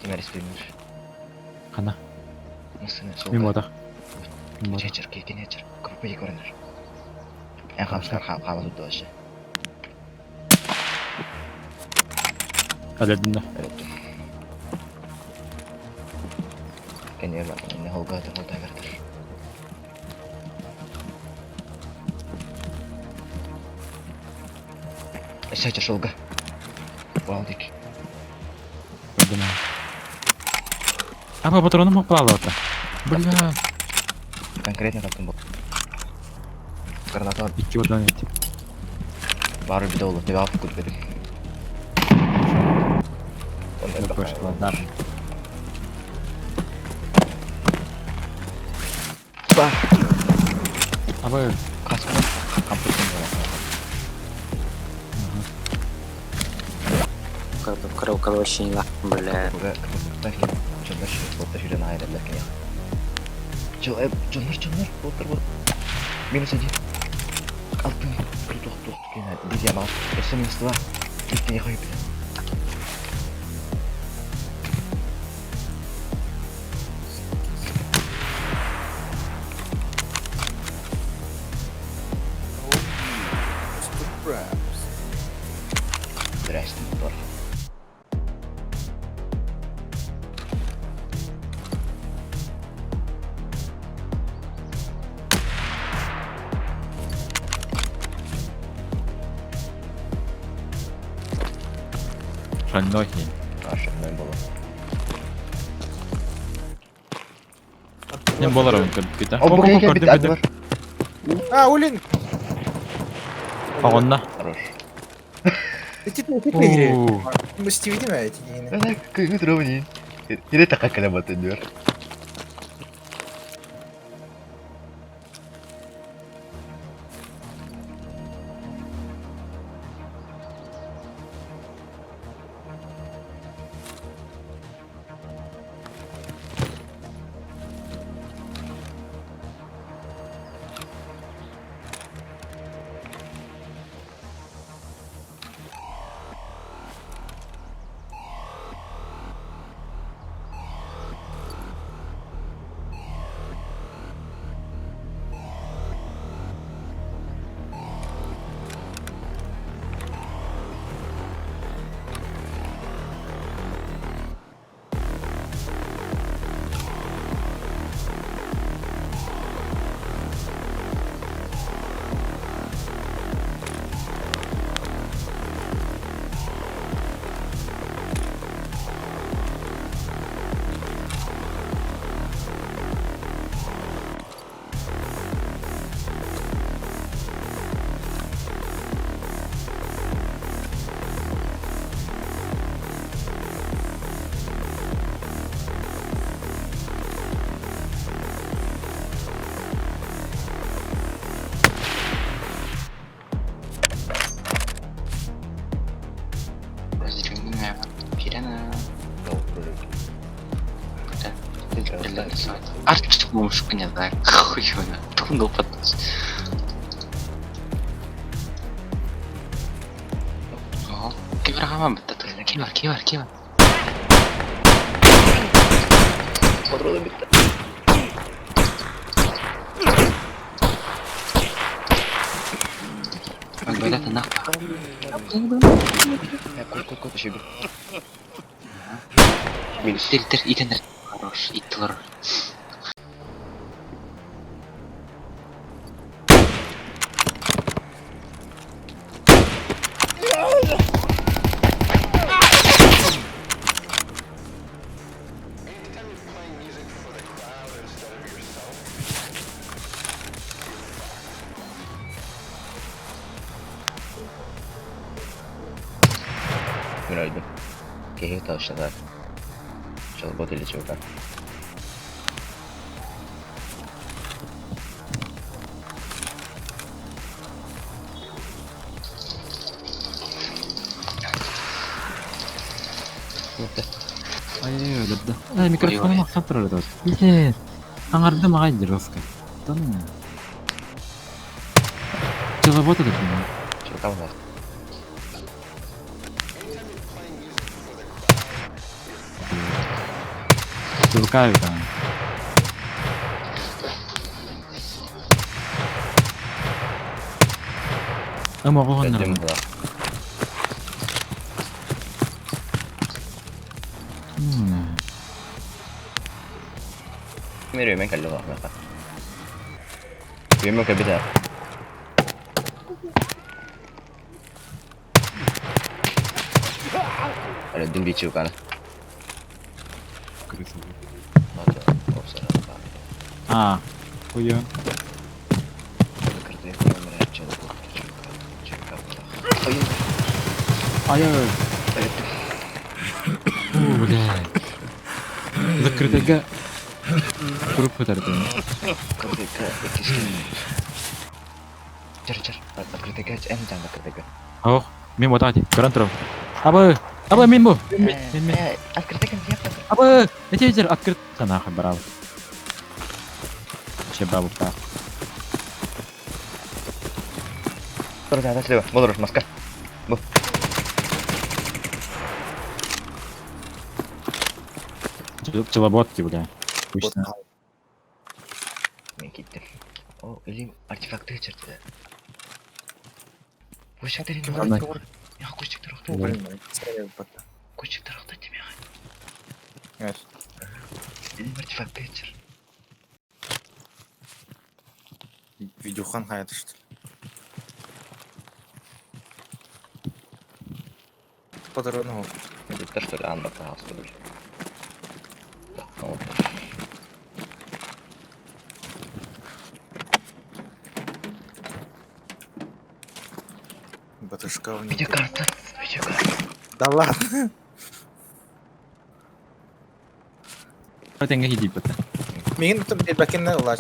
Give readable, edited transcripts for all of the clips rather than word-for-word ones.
Ким эрэ стримнир. Хана? Мин Мин буотах. Мин буотах. Чечер, кикинечер. КПП көрөнөр. Эн хамсар хаама турду вообще. Өлөрдүм да. Өлөрдүм. Кэннигэр бар, инне холга холга бардыр. Өссө шолга. Балдик. Көрдүм. Апа патроным хоппалаабыта. Бля. Конкретно таптым бу. Граната Икки патрон эти. Бары бide oldu. Devam kutladım. Да. Бар. Абы. Касканы компьютер. Короче, бля. Минус один. Алтын. Тух тух Биз ямал. Өссө минус два. Иккини хойп. Mr. Krabs. Здрасте, мотор. Шальной. А, шальной было. Не болар он көрдүк да. О, бу Көрдүм көрдүм. А, Улин! Погонна. Хорош. Эти ты Мстивидим эти не. Кыгыт ровни. Или така калябаты дör. Артчик не знаю. Хуй его. Тунул под нос. Кибер Кибер, кибер, кибер. Патроны битте. Говорят, нахуй. Кой, кой, кой, еще Минус. Тыр, тыр, итенер. Хорош, итлер. Мен өлдүм. Кеһи таштада. Чалбот или чувака. Ай, өлөрдө. Ай, микрофону мактап турар да. Биле. Аңарды мага жестко. Да ну. Пчеловод этот. Чувака у нас. Привыкаю там. Кэллим Ымоҕуһуннарбын. була. Мин кэллим улахан. Үөмэн кэлбит ээ. Өлөрдүм биир чууканы. А, хуя. Ай-ай. Фу, блядь. Закрытыйга туруп көтөрдүм. Чыр чыр. Открытыйга эн жан открытыйга. Ох, мен вот ати, көрөн турам. Абы, абы мен бу. Мен мен. Открытыйга мен Абы, эти жер открыт. Нахуй браво. Вообще браво, да. Тур, слева. Болор, маска. Бу. Пчелоботки, бля. Обычно. Мен кеттим. О, илим артефакты чертеді. Көшектер Ладно. Я көшектер оқты. Блин, Көшектер оқты деме. Нет. Илим артефакты чер. Видюхан хайт, что ли? Патрону. Доктор, что ли, анда пожалуйста, блин. Батушка у них. Видеокарта, видеокарта. Да ладно. Теңге хидип бата. Мин там бакин лач.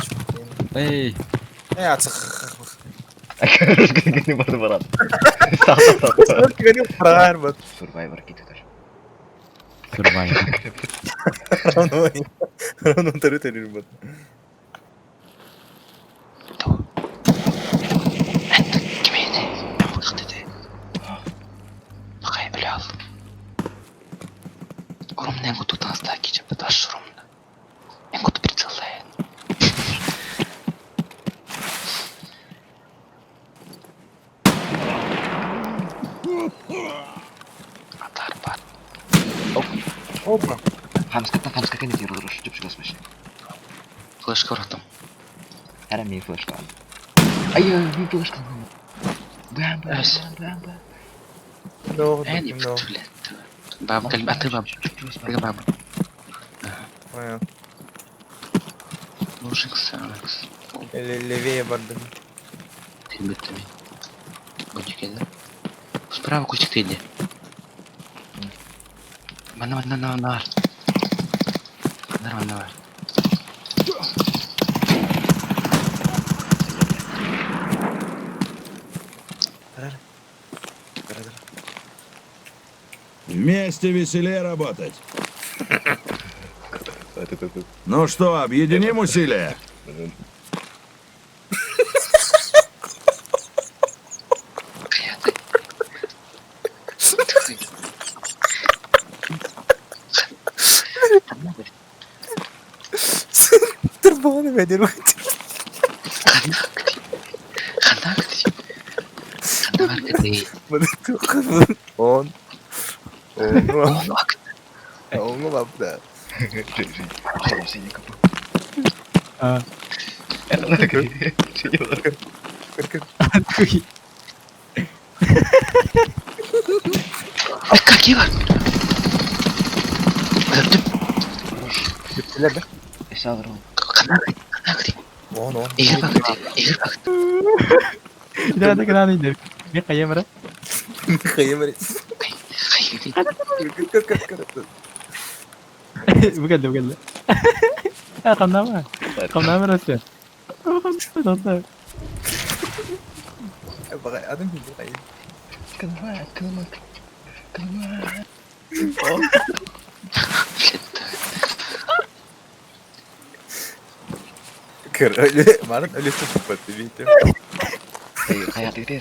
Эй, Э, ацах. Не барды барат. Сақ, Говорил про Арбат. Сурвайвер кетеді. survive. Равно. Равно тары ребят. Кимини? Бу dedi. Bakay bile al. Урумна эң куту таста кичеп таш урумна. Эң куту прицеллай. Атар бар. Опа. Хамскаттан хамскака не тире Чүп чүгас машина. Флешка ураттым. Әра мен флешка алдым. Ай, мен флешка алдым. Бам, бам, Эс. бам, бам. No, Эни no. блядь. Баб кел аты баб. Бага баб. Понял. Лучик Алекс. Левее барды. Бітті Бутик Справа кустик ты иди. Мана, мана, мана, мана. Нормально, давай. Вместе веселее работать. Ну что, объединим усилия? Турбоны бәдер. Он. Он. Он лапда. А. Какие var? Gördüm. Bittiler de. Канак, Он, он. Игорь бак, Игорь бак. Да, да, да, да. Мен қая бара? Хайыр. Хайыр. Көр, көр, көр. Бүгелді, бүгелді. А, қамнама. Қамнама расы. Қамнама. Багай, адам ким багай. Кылма, кылма, кылма. Көр, марын өлі тупат, видите. Қаяқ дегде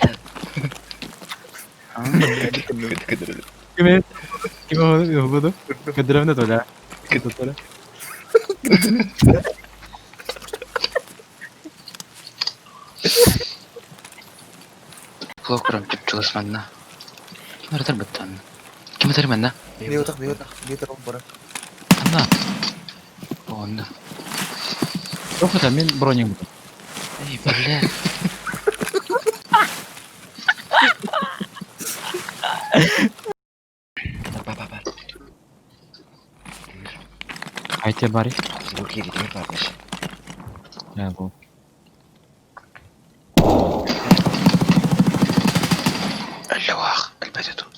Киме? Киме болды? Көдіремді толя. Көдіремді. Плох көрөм чуп-чугас манна. Ким ырытар быттан? Ким ытар манна? Биотах, биотах, биотах бара. Анна. Онно. Ох это мин бронем. Эй, бля. Бар бар бар. Хайте бари. Звук киирдэ барбыш. Я бу. Өллөөх, өлбөтө дуу.